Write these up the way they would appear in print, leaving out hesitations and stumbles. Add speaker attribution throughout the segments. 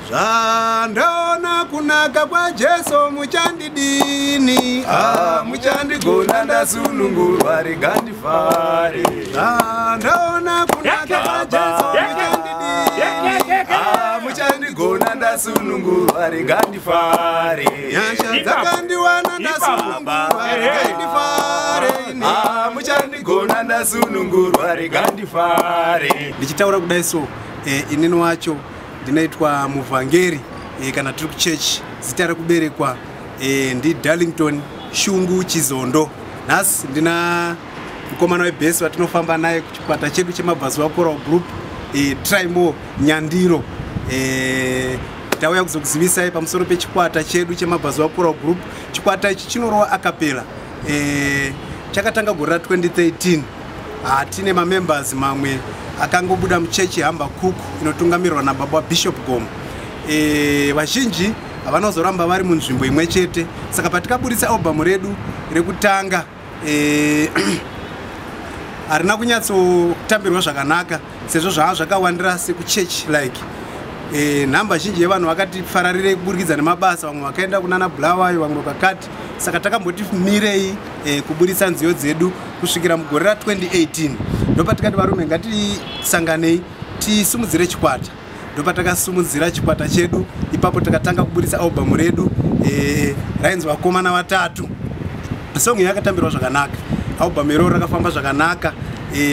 Speaker 1: Zvandaona kunaka kwaJesu, muchandidini?
Speaker 2: Ah, muchandigona, ndasunungurwa, rega ndifare.
Speaker 1: Zvandaona kunaka kwaJesu, muchandidini?
Speaker 2: Ah, muchandigona, ndasunungurwa, rega ndifare.
Speaker 1: Nyasha dzakandiwana, ndasunungurwa, rega ndifare.
Speaker 2: Ah, muchandigona, ndasunungurwa, rega ndifare.
Speaker 1: Ndichitaura kudai so, inini wacho ndinoitwa muvhangeri, kana tiri kuchechi. Zita rekuberekwa ndiDarlington Shungu Chizondo. Nhasi ndina mukomana webass watinofamba naye kuchikwata chedu cheMabvazuva Choral Group, Trimo Nyandiro. Tauya kuzokuzivisai pamusoro pechikwata chedu cheMabvazuva Choral Group. Chikwata ichi chinorova acapella. Chakatanga gore ra2013. Hatine mamembers mamwe akangobuda muchechi Hamba Cook inotungamirwa nababa Bishop Gomo. Vazhinji havana kuzoramba vari munzvimbo imwe chete. Saka patikaburitsa albhamu redu rekutanga, harina kunyatsotambirwa zvakanaka sezvo zvava zvakawandira sekuchechi like. Nhamba zhinji yevanhu vakati fararirei kuburikidza nemabasa, vamwe vakaenda kunana Bulawayo, vamwe vakati. Saka takamboti mirei kuburitsa nziyo dzedu kusvikira mugore ra2018. Ndopatikati, "Varume, ngatisanganei tisumudzire chikwata." Ndopatakasumudzira chikwata chedu. Ipapo takatanga kuburitsa albhamu redu rainzi Vakomana Vatatu. Song yakatambirwa zvakanaka, albhamu iroro rakafamba zvakanaka,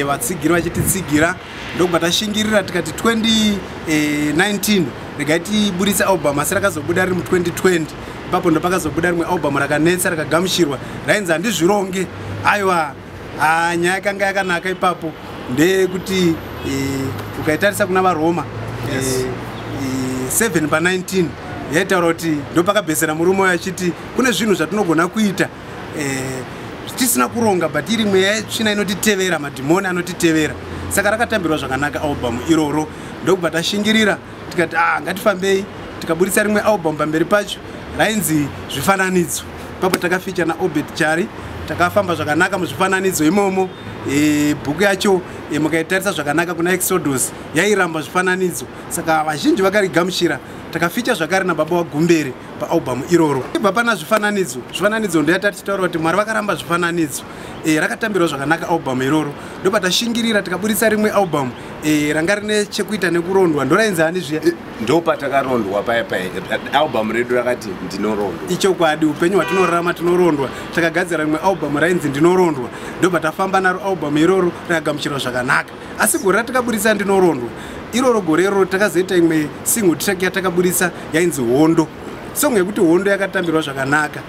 Speaker 1: vatsigiri vachititsigira. Ndokubva tashingirira tikati 2019 regai tiburitse albhamu, asi rakazobuda riri mu2020. Ipapo ndopakazobuda rimwe albhamu rakanetsa, rakagamuchirwa, rainzi Handizvironge. Aiwa, nyaya yakanga yakanaka ipapo ndeyekuti ukaitarisa kuna vaRoma 7 pa19 yaitaura kuti ndopakabhesera murume uyo achiti kune zvinhu zvatinogona kuita tisina kuronga, but iri mweya yetsvina inotitevera, madhimoni anotitevera. Saka rakatambirwa zvakanaka albhamu iroro. Ndokubva tashingirira tikati, "Ah, ngatifambei." Tikaburitsa rimwe albhamu pamberi pacho rainzi Zvifananidzo. Ipapo takafeature naObert Chari, takafamba zvakanaka muzvifananidzo imomo. Bhuku yacho, mukaitarisa zvakanaka kuna Exodus, yairamba zvifananidzo, saka vazhinji vakarigamuchira. Takafeature zvakare nababa waGumbere paalbhamu iroro. Ibva pana Zvifananidzo, Zvifananidzo ndoyatati tichitaura kuti Mwari vakaramba zvifananidzo. Rakatambirwa zvakanaka albhamu iroro. Ndobva tashingirira tikaburitsa rimwe albhamu ranga rine chekuita nekurondwa. Ndorainzi ani zviya?
Speaker 2: Ndo patakarondwa paya paya, albhamu redu rakati Ndinorondwa.
Speaker 1: Ichokwadi, upenyu hwatinorarama tinorondwa. Takagadzira rimwe albhamu rainzi Ndinorondwa. Ndobva tafamba naro albhamu iroro, rakagamuchirwa zvakanaka. Asi gore ratakaburitsa Ndinorondwa iroro, gore iroro takazoita imwe single track yatakaburitsa yainzi Hondo. Song yekuti Hondo yakatambirwa zvakanaka.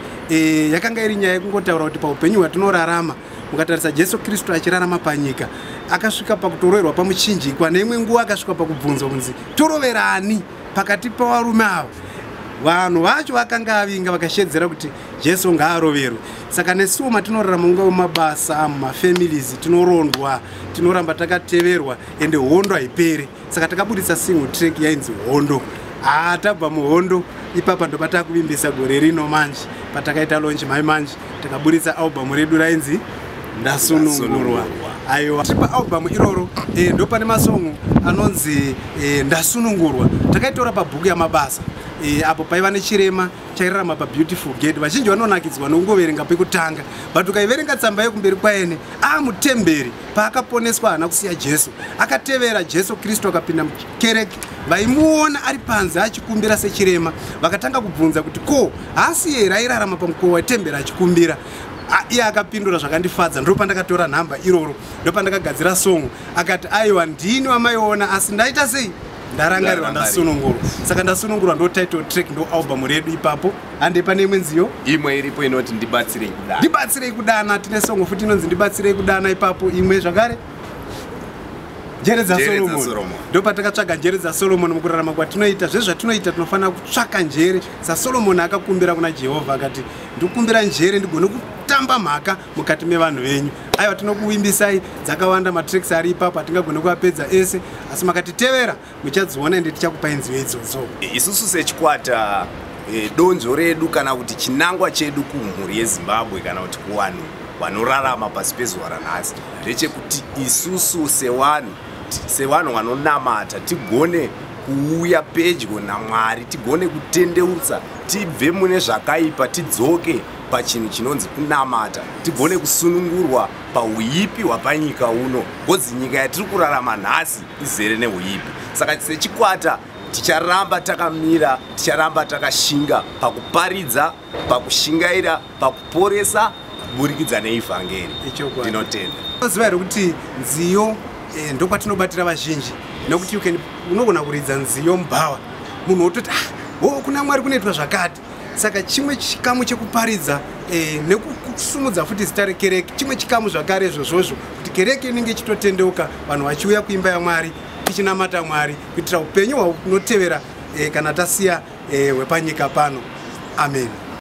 Speaker 1: Yakanga iri nyaya yekungotaura kuti paupenyu hwatinorarama, mukatarisa Jesu Kristu achirarama panyika, akasvika pakutoroverwa pamuchinjikwa. Neimwe nguva akasvika pakubvunzwa kunzi, "Toroverani pakati pavarume ava?" Vanhu vacho vakanga avinga vakashedzera kuti Jesu ngaaroverwe. Saka nesuwo matinorarama, mungave mumabasa, mumafamilies, tinorondwa, tinoramba takateverwa, ende hondo haiperi. Saka takaburitsa single track yainzi Hondo. Haa, tabva muhondo ipapa, ndopa takuvimbisa gore rino manje patakaita launch mai manje, takaburitsa albhamu redu rainzi Ndasunungurwa. Aiwa, tiri paalbhamu iroro, ndo pane masongo anonzi Ndasunungurwa. Takaitora pabhuku yaMabasa, apo paiva nechirema chairarama paBeautiful Gate. Vazhinji vanonakidzwa nokungoverenga pekutanga, but ukaiverenga tsamba yekumberi kwaene amutemberi, paakaponeswa haana kusiya Jesu, akatevera Jesu Kristu akapinda mukereke. Vaimuona ari panze achikumbira sechirema vakatanga kubvunza kuti, "Ko haasi here airarama pamukova wetemberi achikumbira?" Iye akapindura zvakandifadza. Ndo pandakatora nhamba iroro, ndo pandakagadzira song. Akati, "Aiwa, ndini wamaiona, asi ndaita sei? Ndarangarirwa, ndasunungurwa." Saka Ndasunungurwa ndo title track, ndo album redu ipapo. Hande pane imwe nziyo.
Speaker 2: Imwe iripo inoti Ndibatsirei Kudana.
Speaker 1: Ndibatsirei Kudana. Tine songo futi inonzi Ndibatsirei Kudana ipapo. Imwe zvakare, Njere dzaSolomon. Ndo patakatsvaga njere dzaSolomon mukurarama kwatinoita. Zvezvo zvatinoita, tinofanira kutsvaka njere saSolomoni akakumbira kuna Jehovha akati, "Ndikukumbira njere ndigone kutamba mhaka mukati mevanhu venyu." Aiwa, tinokuvimbisai dzakawanda matracks ari ipapo, hatingagone kuapedza ese, asi makatitevera muchadziona, ende tichakupai nziyo idzodzo.
Speaker 2: Isusu sechikwata, donzvo redu kana kuti chinangwa chedu kumhuri yeZimbabwe kana kuti kuvanhu vanorarama pasi pezuva ranhasi ndechekuti isusu sevanhu vanonamata tigone. kuuya pedyo naMwari, tigone kutendeutsa, tibve mune zvakaipa, tidzoke pachinhu chinonzi kunamata, tigone kusunungurwa pauipi hwapanyika uno, because nyika yatiri kurarama nhasi izere neuipi. Saka sechikwata ticharamba takamira, ticharamba takashinga pakuparidza, pakushingaira, pakuporesa kuburikidza neivhangeri. Ndinotenda.
Speaker 1: Unoziva here kuti nziyo ndokwatinobatira vazhinji, nekuti unogona kuridza nziyo mubhawa, munhu wototi ah, oh, kuna Mwari kunoitwa zvakati. Saka chimwe chikamu chekuparidza nekusimudza futi zita rekereke, chimwe chikamu zvakare izvozvozvo, kuti kereke inenge ichitotendeuka, vanhu vachiuya kuimba yaMwari, tichinamata Mwari kuitira upenyu hwaunotevera kana tasiya hwepanyika pano. Amen.